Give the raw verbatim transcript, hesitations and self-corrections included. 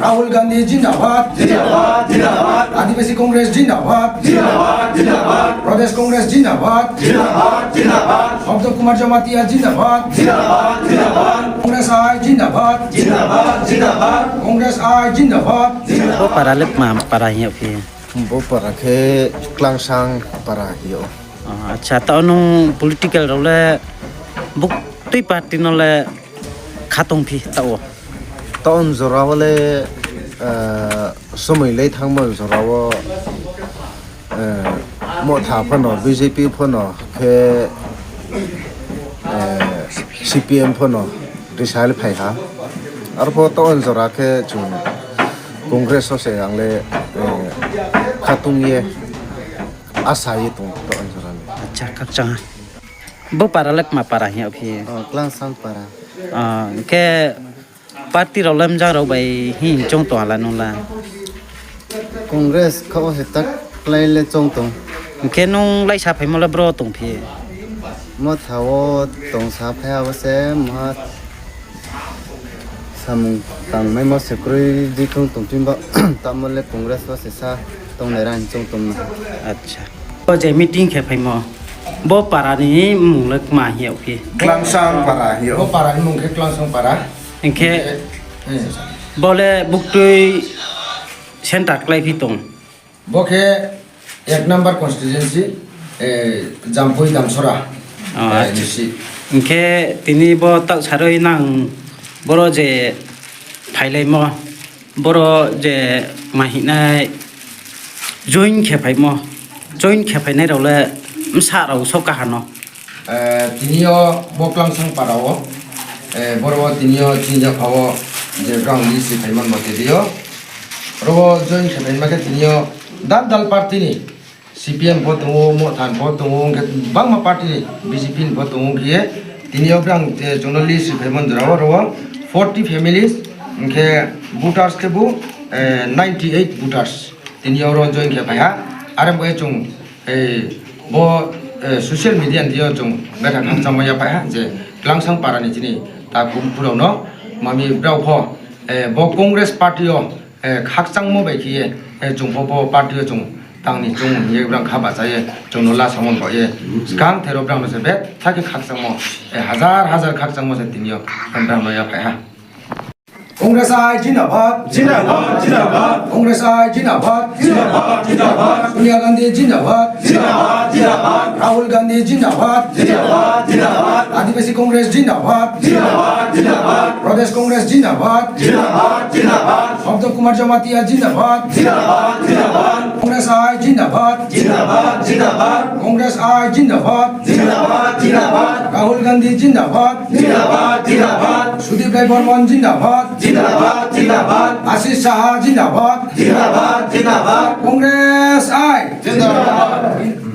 Rahul Gandhi zindabad. Zindabad, zindabad. Adibasi Congress zindabad. Zindabad, zindabad. Pradesh Congress zindabad. Zindabad, zindabad. Uttam Kumar Jamatia zindabad. Zindabad, zindabad. Congress I zindabad. Zindabad, zindabad. Congress I zindabad. Bo para le kma para hing yagphi? Bo para khe Klangsang para hing yag ou. Acha, taoh nung political rao le buktui party no le khatongphi taoh wo? Taoh ni jora wo le, eh, somoi le thanngmo ni jora wo, eh, Motha pho no, B J P pho no, khe, eh, C P M pho no, risa le phai ha. Arpho taoh ni jora khe chung Congress wo se ang le, eh, khatung ye asa ye tong taoh ni jora le. Acha, khakchang ha. Bo para le kma para hing yagphi? Klangsang para. Khe party rao le mjang rao bai hing choung tong ha la nung la? Congress kha wo se ta klái le choung tong. Hing khe nung laisa phaimo le bro tongphi? Motha wo tong sa phai abo se maha samung tangmaimo se kroi di khe tongphi ba, tamo le Congress wo se sa tongnai ra hing choung tong. Acha. Bo je meeting khe phaimo, bo para ni mmung le kma hing yagphi? Klangsang para hing yag ou. Bo para ni mmung khe Klangsang para. Hing khe bo le buktui center kláiphi tong? Bo khe ek number constituency, eh, Jampui Damsora, eh, acha. Hing khe tini bo taoh saroi nang boro je phailaimo, boro je ma hing nai join khe phaimo, join khe phainai rao le bsa rao só kaha no? Eh, tini yo bo Klangsang para wo, eh, boro wo tini yo chini yapha wo je brang list ri phaimo mote di yo. Ro wo join khe phaima khe tini yo dal dal party ni, C P M pho tong ou, Motha ni pho tong ou, hing khe bangma party ni, B J P ni pho tong ou khe ye, tini yo brang, eh, chung no list ri phaimo jora wo, ro wo forty families, hing khe voters khe bu, eh, ninety eight voters. Tini yo ro join khe phai ha, are bo ye chung, eh, bo, eh, social media ni yo chung betha khakchangmo yaphai ha je Klangsang para ni chini takhu phu rao no, mami brao pho, eh, bo Congress party yo, eh, khakchangmo bai khe ye, eh, chung pho bo party yo chung tang ni chung hing ye brang kha bahcha ye chung no lasamo bao ye, skang the ro brang no se betha khe khakchangmo, eh, hazar hazar khakchangmo se tini yo brang no yaphai ha. Congress I zindabad. Zindabad, zindabad. Congress I zindabad. Zindabad, zindabad. Sonia Gandhi zindabad. Zindabad, zindabad. Rahul Gandhi zindabad. Zindabad, zindabad. Adibasi Congress zindabad. Zindabad, zindabad. Pradesh Congress zindabad. Zindabad, zindabad. Uttam Kumar Jamatia zindabad. Zindabad, zindabad. Congress I zindabad. Zindabad, zindabad. Congress I zindabad. Zindabad, zindabad. Rahul Gandhi zindabad. Zindabad, zindabad. Sudip Rai Barman zindabad. Zindabad, zindabad. Ashish Saha zindabad. Zindabad, zindabad. Congress I. Zindabad.